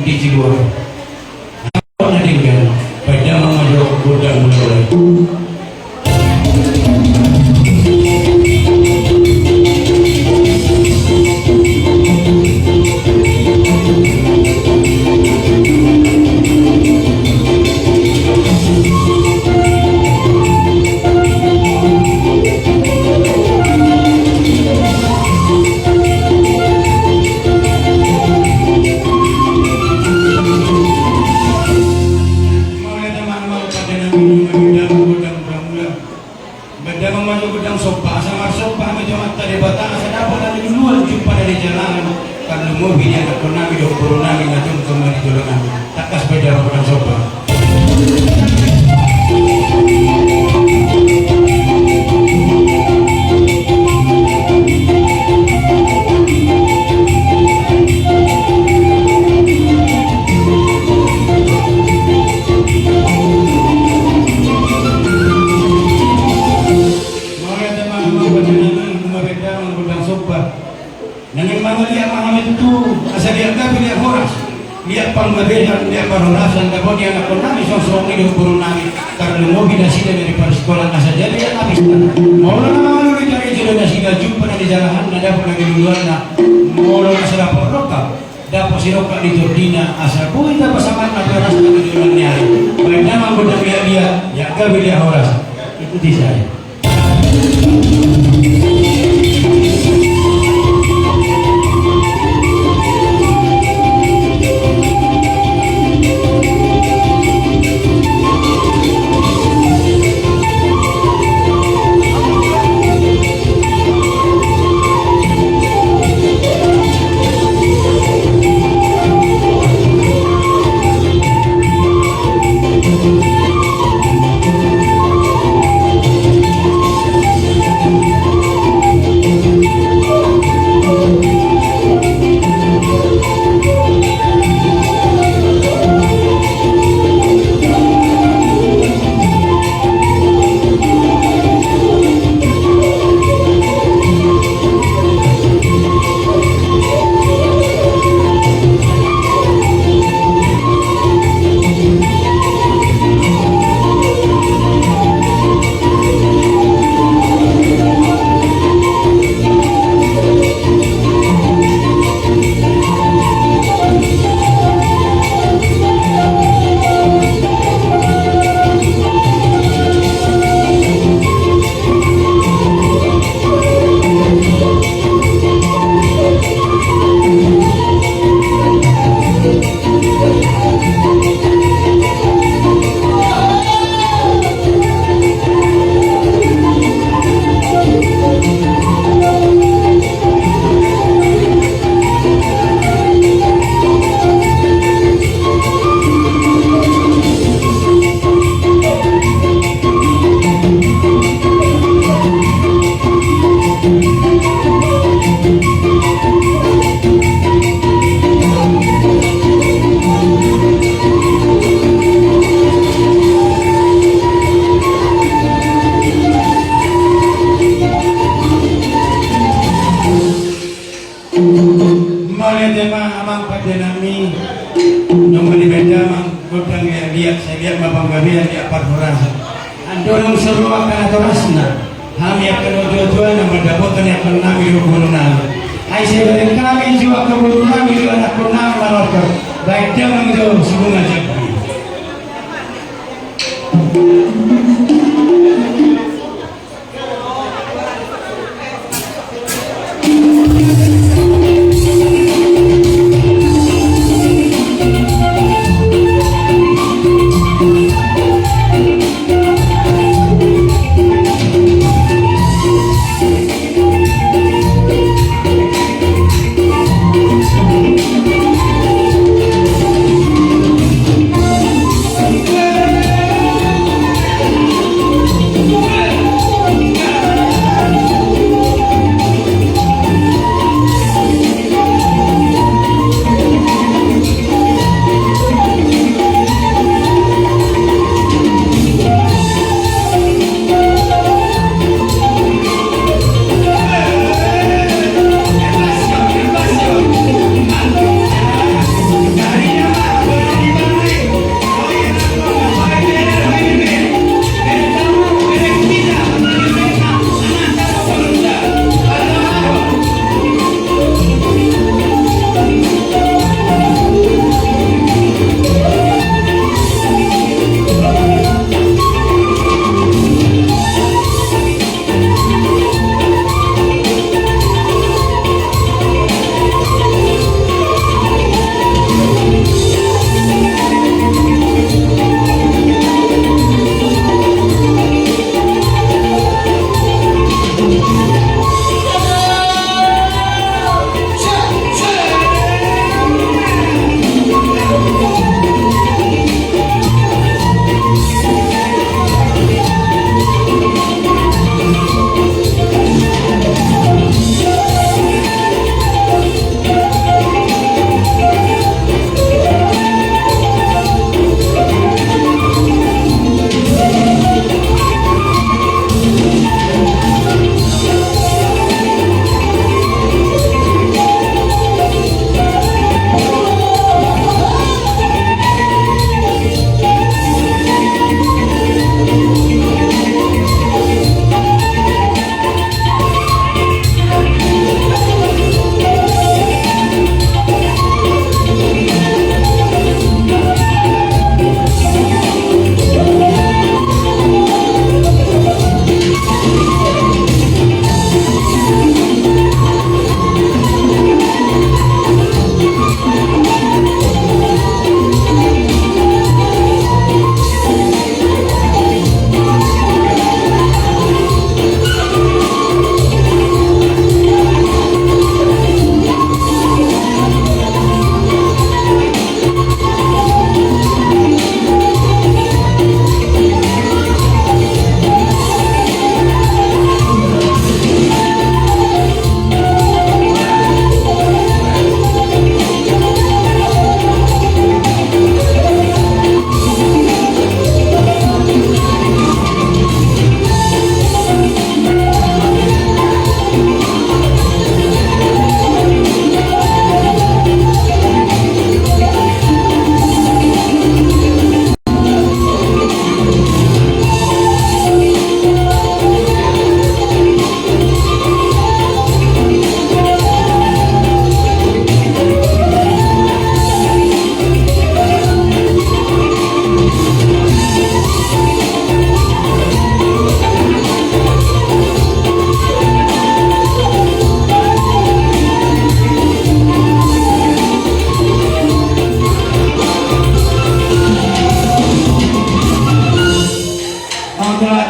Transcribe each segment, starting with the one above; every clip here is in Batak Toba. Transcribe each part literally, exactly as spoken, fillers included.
di Siluar. Na denggan, baen damang ma jo gondang mula-mula. Baen damang ma jo gondang somba, asa marsomba hami tu Amanta Debata, asa dapot hami luluan jumpa na di jalahan, tarlumobi di anakkonnami dohot borunami na tung tung ma di joloan nami. Tangkas baen damang gondang somba. Mauliate ma hamu pande nami, nunga baen damang gondang somba. Naeng mangaliat ma hami tutu, asa liat gabe liat horas, liat panggabean, liat parhorasan, dapot ni anakkonnami songon i dohot borunami, tarlumobi nasida na di parsikolaan, asa jadi liat na pesta. Molo na mangalului karejo do nasida, jumpa na di jalahanna, dapot na di luluanna. Molo na so dapot rongkap, dapot sirongkap di tondina, asa boi tapasahat na parasna di joloan ni ari. Baen damang gondang liat-liat, liat gabe liat horas. Ikuti saya. Mauliate ma amang pande nami, nunga dibaen damang gondang liat-liat, sai liat ma panggabean, liat parhorasan. Andorang so ro angka natorasna, hami angka natuatua na mandapothon angka nami dohot boru nami. Ai sai bareng hami jo angka boru nami dohot anakkon nami marortor, baen damang jo si bunga jambu.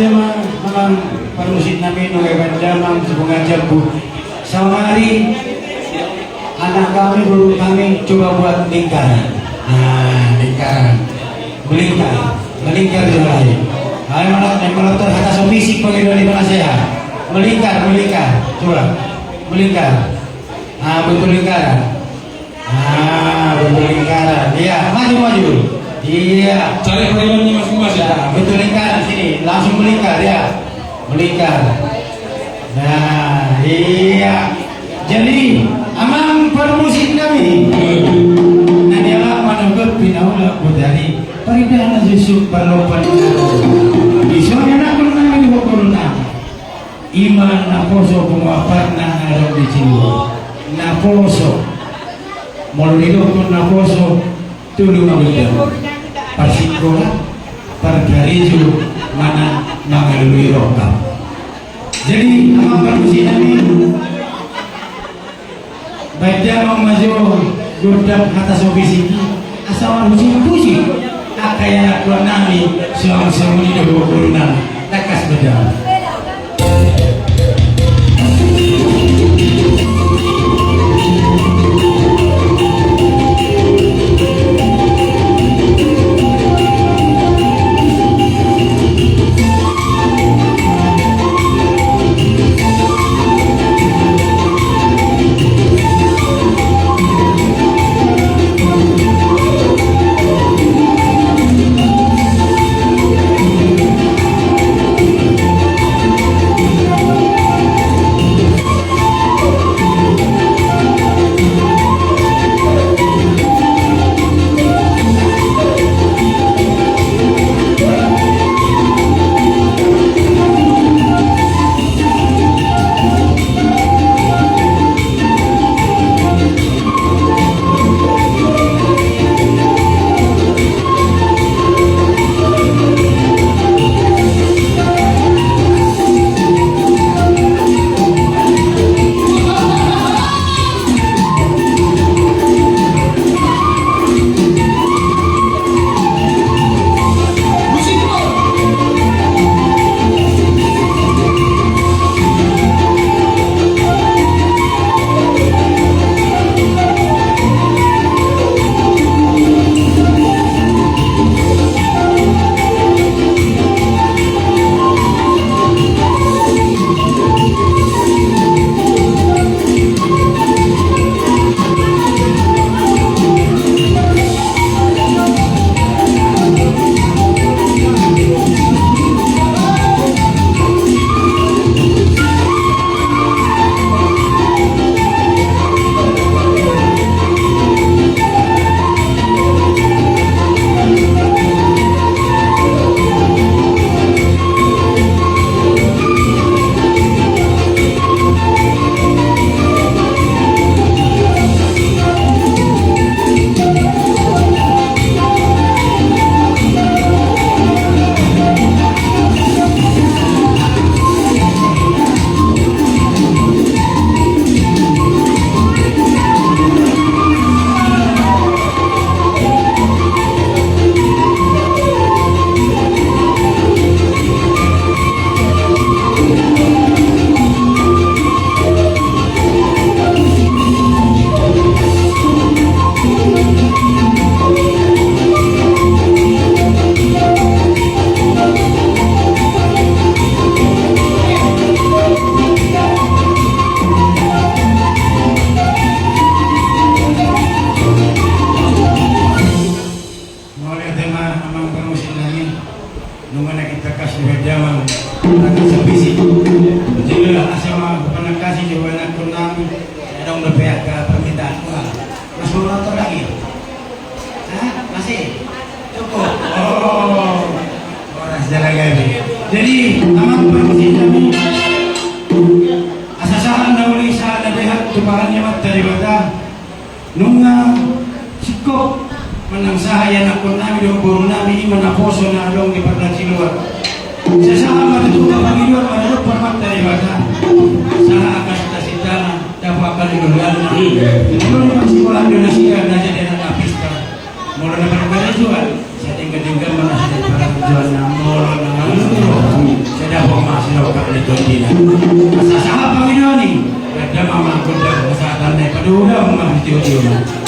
Amang, amang parmusik nami, nunga baen damang tu bunga jambu. Saonari anak kami, boru kami coba buat lingkaran. Nah, lingkaran. Melingkar, melingkar di lain. Ayo, malah, malah terhata so fisik bagi dari mana saya. Melingkar, melingkar. Coba. Melingkar. Ah, bentuk lingkaran. Ah, bentuk lingkaran. Iya, maju, maju. Iya. Cari pariwannya masing-masing. Nah, bentuk lingkaran sini. Langsung melingkar, ya. Melingkar. Nah, iya. Jadi, amang parmusik nami. Nah, dia lah mana gue pinau lah, gue dari. Paridah na susu perlopan. Di sana aku nami di Bogor nami. Ima naposo pungu aparna na adong di Cilua. Naposo. Molo didokkon naposo, tolu ma gondang. Parsikola, parkarejo, manang mangalului rongkap. Jadi, amang parmusik nami, baen damang ma jo gondang hata so fisik i, asa marhusip-husip angka ianakkon nami, suang songon i do boru nami. Tangkas baen damang. Mauliate ma amang parmusik nami. Nunga na hita kasih damang, tangkas so fisik. Jadi asa ma panangkasi jo anakkon nami. Adong dope angka permintaan. Wah, mas mau nonton lagi? Hah? Masih? Cukup. Oh. Horas jala gabe. Jadi amang parmusik nami, asa sahat na uli, sahat na dehat tu pahan ni Amanta Debata. Nunga singkop manang sahat ianakkon nami dohot boru nami, ima naposo na adong di pardaciluan. Sasahat ma tutu pangidoan maradophon Amanta Debata. Sahat angka sita-sitana, dapot angka lelengna. Molo na parsikolaan do nasida, na jadi anak na pistar. Molo na parkarejoan, sai denggan-denggan ma nasida di parkarejoanna, molo na Asa sahat pangidoan i. Asa ma gondang pasahatanna i, padomu ma sitio-tio.